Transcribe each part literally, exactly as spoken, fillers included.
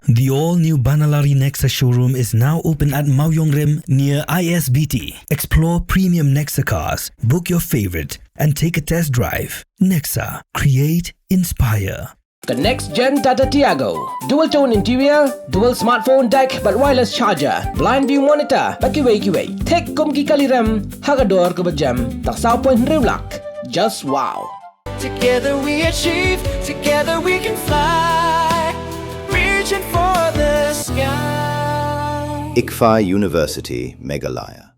The all-new Banalari Nexa showroom is now open at Mawiongrim near I S B T. Explore premium Nexa cars, book your favorite, and take a test drive. Nexa, create, inspire. Ka next gen Tata Tiago. Dual tone interior, dual smartphone deck bad wireless charger, blind view monitor bad kiwei kiwei. Thik kum ki kali rem ha ka dor kaba jem tang saw point hynriew lak. Just wow. Together we achieve, together we can fly. Reaching for the sky. ICFAI University, Meghalaya.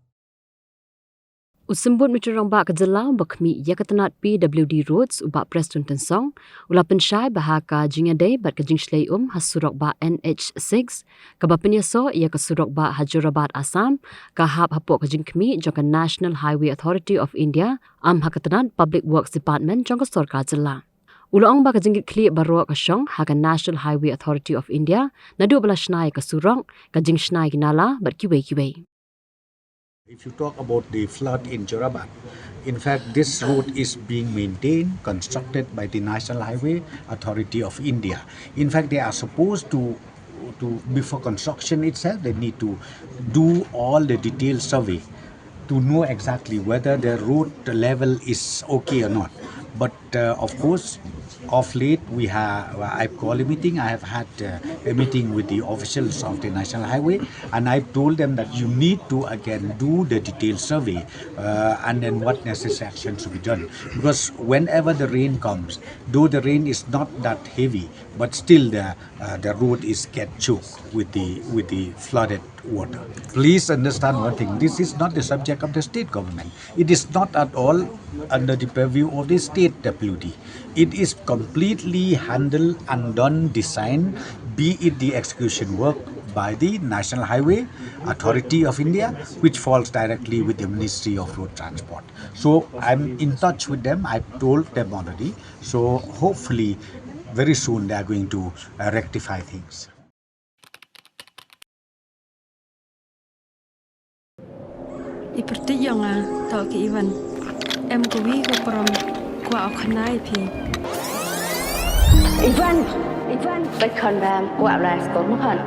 U Symbud Mawtyrkhynrang ba ka jylla u ba khmih ïa ka tnat P W D Roads u Bah Prestone Tynsong u la pynshai ba ha ka jingïadei bad ka jingshlei um ha surok bah N H six kaba pynïasoh ïa ka surok bah ha Jorabat Assam, ka hap hapoh ka jingkhmih jong ka National Highway Authority of India, ym ha ka tnat Public Works Department jong ka sorkar jylla. U la ong ba ka jingkitkhlieh baroh ka shong ha ka National Highway Authority of India naduh ba la shna ïa ka surok, ka jingshna ïa ki nala bad kiwei kiwei. If you talk about the flood in Jorabat, in fact, this road is being maintained, constructed by the National Highway Authority of India. In fact, they are supposed to, to, before construction itself, they need to do all the detailed survey to know exactly whether the road level is okay or not. But, uh, of course, of late, we have, uh, I've called a meeting. I have had, uh, a meeting with the officials of the National Highway, and I've told them that you need to again do the detailed survey, uh, and then what necessary action should be done. Because whenever the rain comes, though the rain is not that heavy, but still the, uh, the road is get choked with the, with the flooded water. Please understand one thing. This is not the subject of the state government. It is not at all under the purview of the state W D. It is completely handled and done, designed, be it the execution work by the National Highway Authority of India, which falls directly with the Ministry of Road Transport. So I'm in touch with them. I've told them already. So hopefully, very soon they are going to, uh, rectify things. I pyrthei ïa nga, to ki Ivan. Em ka wi ka prom, kwah u khana ïa phi. Ivan! Ivan! Bad khon bam, kwah blai sko ma khon.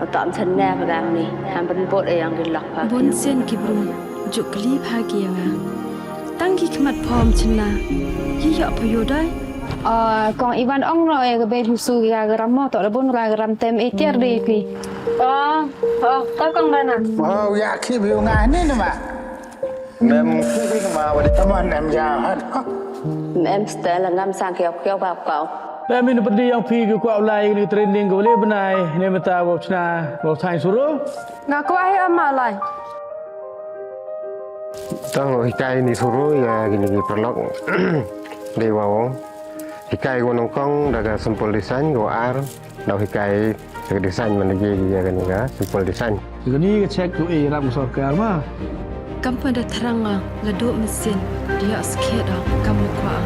Uta am chen ne ba dang ni, ham ban bot e yang di lok pa. Bun sien ki bru, juk kli pha ki ïa nga. Tang ki khmat phom chen na, ki ïa pha ïoh dai. Ah, kong Ivan ong no e ka be phi su ïa ka ram mo, to da bun ra ka ram tem e tiar de phi. Oh, oh, to kong Bana. Oh, ïa ki bi nga ni nama. Mem ki bi ma wa di taman em ja hat. Mem stel ngam sang kiok kiok bap kau. Mem in pedi yang phi ki kwah ulai ni training ko le benai ne meta wa chna wa thai suru. Nga kwah hi ama lai. Tang hikai ni suru ïa kini ki paralok. Dei wa ong. Hikai ko nyngkong da ka simple design, ko ar da hikai da ka design man ïa ïa kani ka simple design. Kani ka check ko e ram sorkar ma. Kam pa da thrang nga la do machine dia skhet da kam kwah.